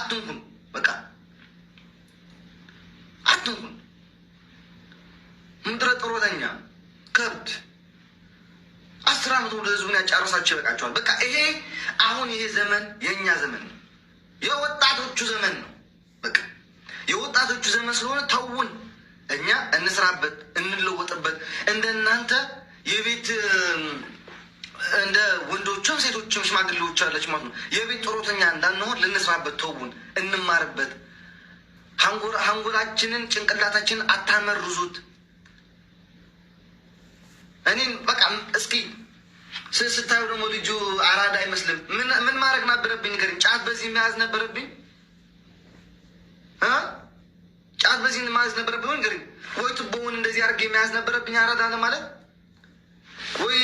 አትንኩን፣ በቃ አትንኩን። ምድረ ጡረተኛ ከብት 10 ዓመት ወደ ህዝቡን ያጫረሳቸው ይበቃቸዋል። በቃ ይሄ አሁን ይሄ ዘመን የእኛ ዘመን ነው፣ የወጣቶቹ ዘመን ነው። በቃ የወጣቶቹ ዘመን ስለሆነ ተውን፣ እኛ እንስራበት፣ እንለወጥበት። እንደናንተ የቤት እንደ ወንዶችም ሴቶችም ሽማግሌዎች አለች ማለት ነው። የቤት ጡረተኛ እንዳንሆን ልንስራበት፣ ተውን፣ እንማርበት። አንጎላችንን ጭንቅላታችንን አታመርዙት። እኔን በቃ እስኪ ስታዩ ደግሞ ልጁ አራዳ አይመስልም። ምን ማድረግ ነበረብኝ? ንገረኝ። ጫት በዚህ መያዝ ነበረብኝ? ጫት በዚህ መያዝ ነበረብኝ? ንገረኝ። ወይ ቱቦውን እንደዚህ አድርጌ መያዝ ነበረብኝ አራዳ ለማለት? ወይ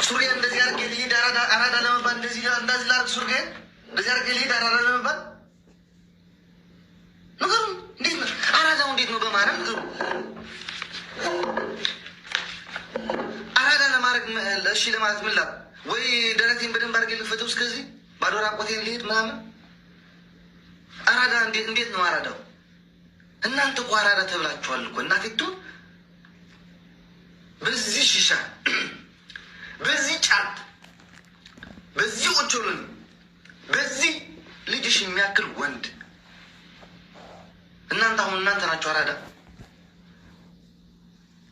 ሱሪዬን እንደዚህ አድርጌ ልሂድ አራዳ ለመባል? እንደዚህ እንደዚህ ላድርግ፣ ሱሪዬን እንደዚህ አድርጌ ልሂድ አራዳ ለመባል? ንገሩኝ። እንዴት ነው አራዳው? እንዴት ነው? በማርያም ንገሩ። አራዳ ለማድረግ እሺ ለማለት ምን ላድርግ? ወይ ደረቴን በደንብ አድርጌ ልክፈተው እስከዚህ ባዶ ራቆቴን ልሄድ ምናምን? አራዳ እንዴት ነው አራዳው? እናንተ እኮ አራዳ ተብላችኋል እኮ። እናቴ ትሁን በዚህ ሺሻ፣ በዚህ ጫት፣ በዚህ ኦቾሎኒ፣ በዚህ ልጅሽ የሚያክል ወንድ እናንተ አሁን እናንተ ናችሁ አራዳ።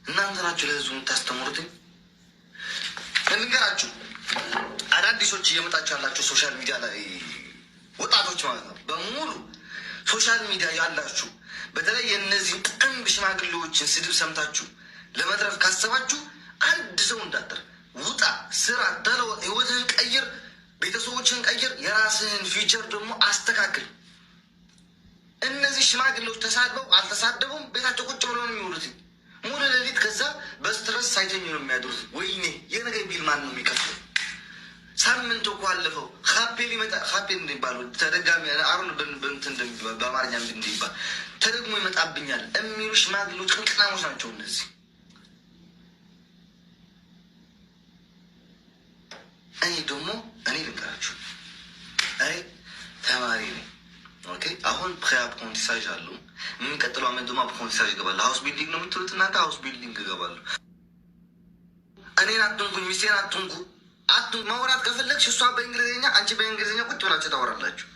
እናንተ ናችሁ ለህዝቡ የምታስተምሩትኝ። እንገራችሁ አዳዲሶች እየመጣችሁ ያላችሁ social media ላይ ወጣቶች ማለት ነው፣ በሙሉ social media ያላችሁ በተለይ የእነዚህን ጥንብ ሽማግሌዎችን ስድብ ሰምታችሁ ለመትረፍ ካሰባችሁ አንድ ሰው እንዳትር፣ ውጣ፣ ስራ፣ ተለወጥ፣ ህይወትህን ቀይር፣ ቤተሰቦችህን ቀይር፣ የራስህን future ደግሞ አስተካክል። እነዚህ ሽማግሌዎች ተሳድበው አልተሳደቡም ቤታቸው ቁጭ ብለው ነው የሚውሉት ሙሉ ሌሊት። ከዛ በ stress ሳይተኙ ነው የሚያድሩት። ወይኔ የነገ bill ማን ነው የሚከፍለው? ሳምንት እኮ አለፈው። ካፔ ሊመጣ ካፔ እንደሚባሉ ተደጋሚ አሁን በእንትን በአማርኛ እንደሚባል ተደግሞ ይመጣብኛል የሚሉ ሽማግሌዎች ቅንቅናሞች ናቸው እነዚህ። እኔ ደግሞ እኔ ልንገራችሁ፣ እኔ ተማሪ ነኝ። Okay፣ አሁን pre-apprentissage አሉ። የሚቀጥለው አመት ደግሞ apprentissage እገባለሁ። Ausbildung ነው የምትሉት እናንተ፣ Ausbildung እገባለሁ። እኔን አትንኩኝ፣ ሚስቴን አትንኩ። ማውራት ከፈለግሽ እሷ በእንግሊዝኛ አንቺ በእንግሊዝኛ ቁጭ ብላችሁ ታወራላችሁ።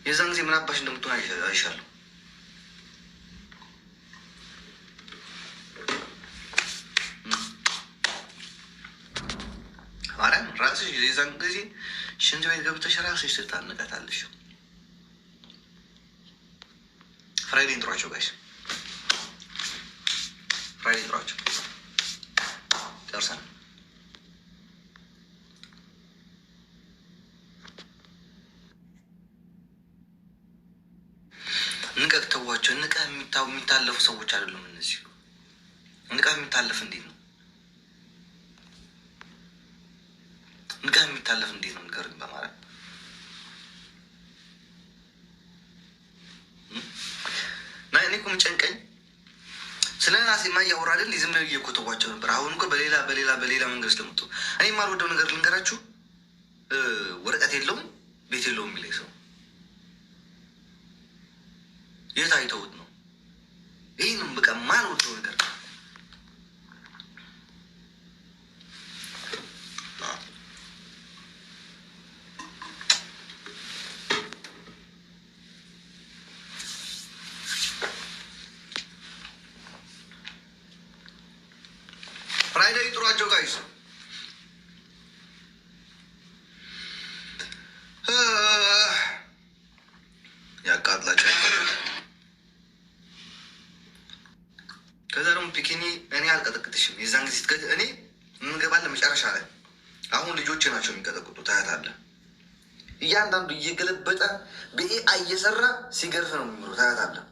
የዛን ጊዜ ምን አባሽ እንደምትሆን አይሻለሁ። ማርያም ራስሽ የዛን ጊዜ ሽንት ቤት ገብተሽ ራስሽ ትታነቃታለሽ። ፍራይዴን ጥሯቸው guys፣ ፍራይዴን ጥሯቸው። ጨርሰናል። ንቀት ተዋቸው። ንቀህ የሚታለፉ ሰዎች አይደሉም እነዚህ። ንቀህ የሚታለፍ እንዴት ነው? ንቀህ የሚታለፍ እንዴት ነው? ንገሩኝ በማርያም። እኔ እኮ የሚጨንቀኝ ስለ ራሴ ማ እያወራ አይደል? ዝም ብዬ እኮ ተዋቸው ነበር። አሁን እኮ በሌላ በሌላ በሌላ መንገድ ስለመጡ እኔ የማልወደው ነገር ልንገራችሁ። ወረቀት የለውም ቤት የለውም የሚለኝ ሰው የት አይተውት ነው? ይህንም በቃ የማልወደው ነገር። ፍራይዴይ ጥሯቸው guys። ያቃጥላቸው። ከዛ ደግሞ ፒኪኒ እኔ አልቀጠቅጥሽም። የዛን ጊዜ ስትገ እኔ እንገባለን መጨረሻ ላይ። አሁን ልጆች ናቸው የሚቀጠቅጡ ታያታለህ። እያንዳንዱ እየገለበጠ በ AI እየሰራ ሲገርፍ ነው የሚምሩ ታያታለህ።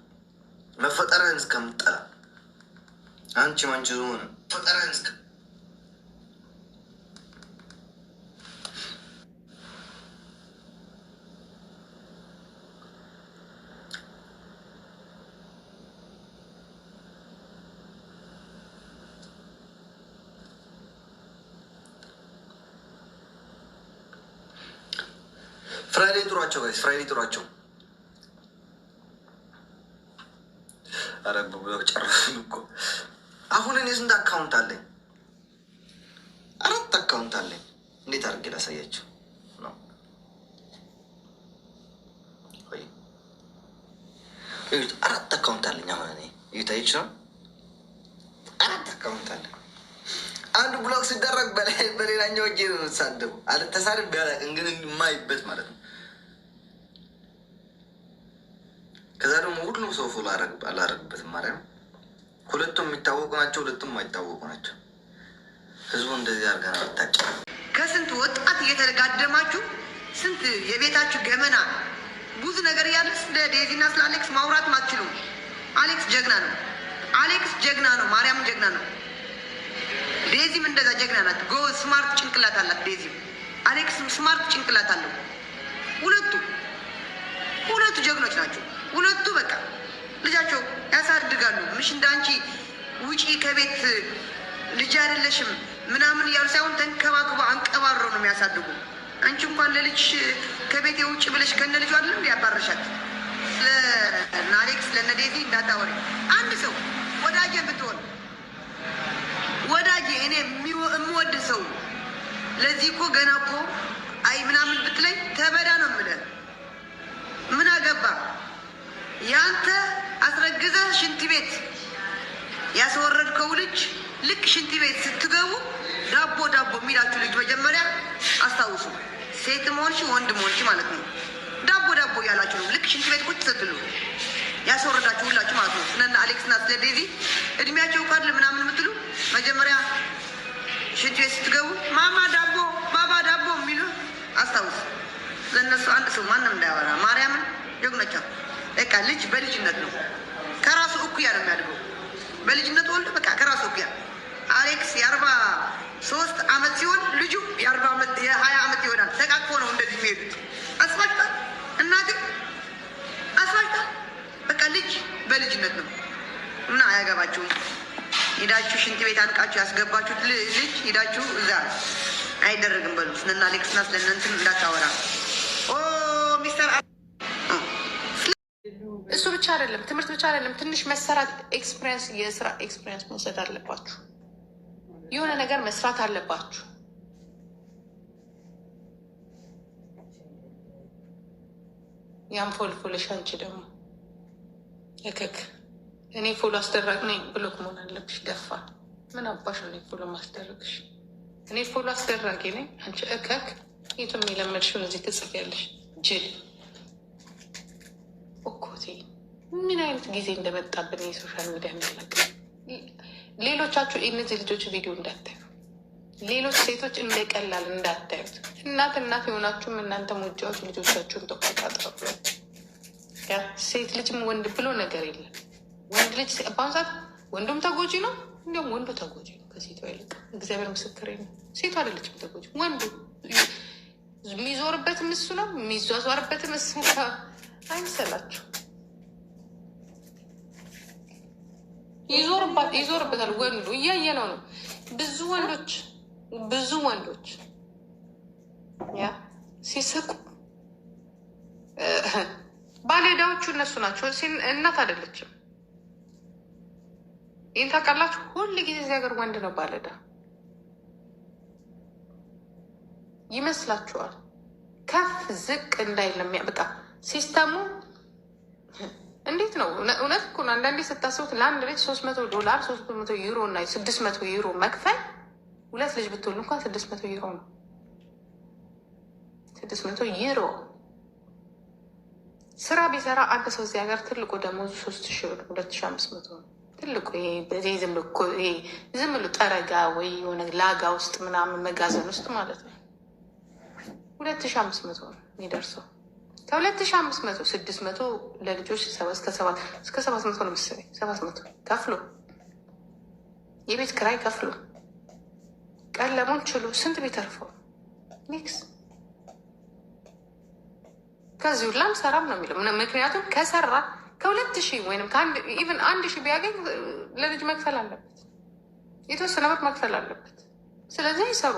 መፈጠርህን እስከምጠላ አንቺ ማንቺ ሆነ መፈጠርህን እስከ ፍራይዴ ጥሯቸው guys፣ ፍራይዴ ጥሯቸው። ኧረ ጨረሱን እኮ። አሁን እኔ ስንት account አለኝ? 4 account አለኝ። እንዴት አድርጌ ላሳያቸው ነው? 4 account አለኝ አሁን እኔ እየታየች ነው። 4 account አለኝ። አንዱ block ሲደረግ በሌላኛው እጄ ነው የምትሳደቡ። ተሳድቤ አላውቅም፣ ግን የማይበት ማለት ነው። ከዛ ደግሞ ሁሉም ሰው follow አላረግበትም። ማርያም ሁለቱም የሚታወቁ ናቸው፣ ሁለቱም የማይታወቁ ናቸው። ህዝቡ እንደዚህ አድርገን አታጭ። ከስንት ወጣት እየተጋደማችሁ ስንት የቤታችሁ ገመና ብዙ ነገር እያለ ስለ ዴዚና ስለ አሌክስ ማውራት አትችሉም። አሌክስ ጀግና ነው። አሌክስ ጀግና ነው። ማርያም ጀግና ነው። ዴዚም እንደዛ ጀግና ናት። ጎ smart ጭንቅላት አላት ዴዚም። አሌክስም smart ጭንቅላት አለው። ሁለቱ ጀግኖች ናቸው። ሁለቱ በቃ ልጃቸው ያሳድጋሉ። ምሽ እንዳንቺ ውጪ ከቤት ልጅ አይደለሽም ምናምን እያሉ ሳይሆን ተንከባክቦ አንቀባረው ነው የሚያሳድጉ። አንቺ እንኳን ለልጅ ከቤት የውጭ ብለሽ ከነ ልጁ አይደለም ያባረሻት። ስለ አሌክስ ለነ ዴዚ እንዳታወሪ። አንድ ሰው ወዳጄ ብትሆን ወዳጄ እኔ የምወድ ሰው ለዚህ እኮ ገና እኮ አይ ምናምን ብትለኝ ተበዳ ነው የምልህ። ምን አገባ ያንተ አስረግዘህ ሽንት ቤት ያስወረድከው ልጅ ልክ ሽንት ቤት ስትገቡ ዳቦ ዳቦ የሚላችሁ ልጅ መጀመሪያ አስታውሱ። ሴትም ሆንሽ ወንድም ሆንሽ ማለት ነው። ዳቦ ዳቦ እያላችሁ ነው ልክ ሽንት ቤት ቁጭ ስትሉ ያስወረዳችሁ ሁላችሁ ማለት ነው። ስለነ አሌክስ እና ስለ ዴዚ እድሜያቸው ካለ ምናምን የምትሉ መጀመሪያ ሽንት ቤት ስትገቡ ማማ ዳቦ ባባ ዳቦ የሚሉ አስታውሱ። ስለነሱ አንድ ሰው ማንም እንዳያወራ። ማርያምን ጀግኖቿ በቃ ልጅ በልጅነት ነው ከራሱ እኩያ ነው የሚያድገው። በልጅነት ወልዶ በቃ ከራሱ እኩያ። አሌክስ የ43 ዓመት ሲሆን ልጁ የ20 ዓመት ይሆናል። ተቃቅፎ ነው እንደዚህ የሚሄዱት። አስባችኋል? እናቴ አስባችኋል? በቃ ልጅ በልጅነት ነው እና አያገባችሁም። ሂዳችሁ ሽንት ቤት አንቃችሁ ያስገባችሁት ልጅ ሂዳችሁ እዛ አይደረግም በሉ። ስለነ አሌክስና ስለነ እንትን እንዳታወራ። ኦ ሚስተር እሱ ብቻ አይደለም፣ ትምህርት ብቻ አይደለም። ትንሽ መሰራት experience፣ የስራ experience መውሰድ አለባችሁ። የሆነ ነገር መስራት አለባችሁ። ያም ፎልፎልሽ አንቺ ደግሞ እከክ እኔ follow አስደራግ ነኝ block መሆን አለብሽ። ደፋ ምን አባሽ ነው follow ማስደረግሽ? እኔ follow አስደራጊ ነኝ፣ አንቺ እከክ የቱም የለመድሽውን እዚህ ትጽፊያለሽ። ጅል ኦኮቴ ምን አይነት ጊዜ እንደመጣብን የ social media የሚያለቅ። ሌሎቻችሁ እነዚህ ልጆች ቪዲዮ እንዳታዩ፣ ሌሎች ሴቶች እንደቀላል እንዳታዩት። እናት እናት የሆናችሁም እናንተ ሙጃዎች ልጆቻችሁን ተቆጣጠሩ። ሴት ልጅም ወንድ ብሎ ነገር የለም። ወንድ ልጅ በአሁኑ ሰዓት ወንዱም ተጎጂ ነው። እንዲሁም ወንዱ ተጎጂ ነው ከሴቷ ይልቅ። እግዚአብሔር ምስክሬ ነው። ሴቷ አይደለችም ተጎጂ፣ ወንዱ የሚዞርበትም እሱ ነው፣ የሚዟዟርበትም እሱ ነው። አይምሰላችሁ፣ ይዞርበታል። ወንዱ እያየ ነው። ብዙ ወንዶች ብዙ ወንዶች ያ ሲስቁ ባለዕዳዎቹ እነሱ ናቸው፣ እናት አይደለችም። ይህን ታውቃላችሁ። ሁል ጊዜ እዚህ ሀገር ወንድ ነው ባለዕዳ ይመስላችኋል። ከፍ ዝቅ እንዳይል ነው በቃ system ኡ እንዴት ነው? እውነት እኮ ነው። አንዳንዴ ስታስቡት ለአንድ ልጅ $300 €300 እና 600 ዩሮ መክፈል፣ ሁለት ልጅ ብትወልድ እንኳን 600 ዩሮ ነው። 600 ዩሮ ስራ ቢሰራ አንድ ሰው እዚህ ሀገር ትልቁ ደሞዙ 3000 ብር 2500 ነው። ትልቁ ዝም ብሎ ጠረጋ ወይ የሆነ ላጋ ውስጥ ምናምን መጋዘን ውስጥ ማለት ነው 2500 ነው የሚደርሰው። ከ2500 600 ለልጆች እስከ 700 ነው መሰለኝ። 700 ከፍሎ የቤት ክራይ ከፍሎ ቀለሙን ችሎ ስንት ቢተርፈው ኒክስ ከዚህ ሁላም ሰራም ነው የሚለው። ምክንያቱም ከሰራ ከ2000 ወይም even 1000 ቢያገኝ ለልጅ መክፈል አለበት፣ የተወሰነ ብር መክፈል አለበት። ስለዚህ አይሰሩ።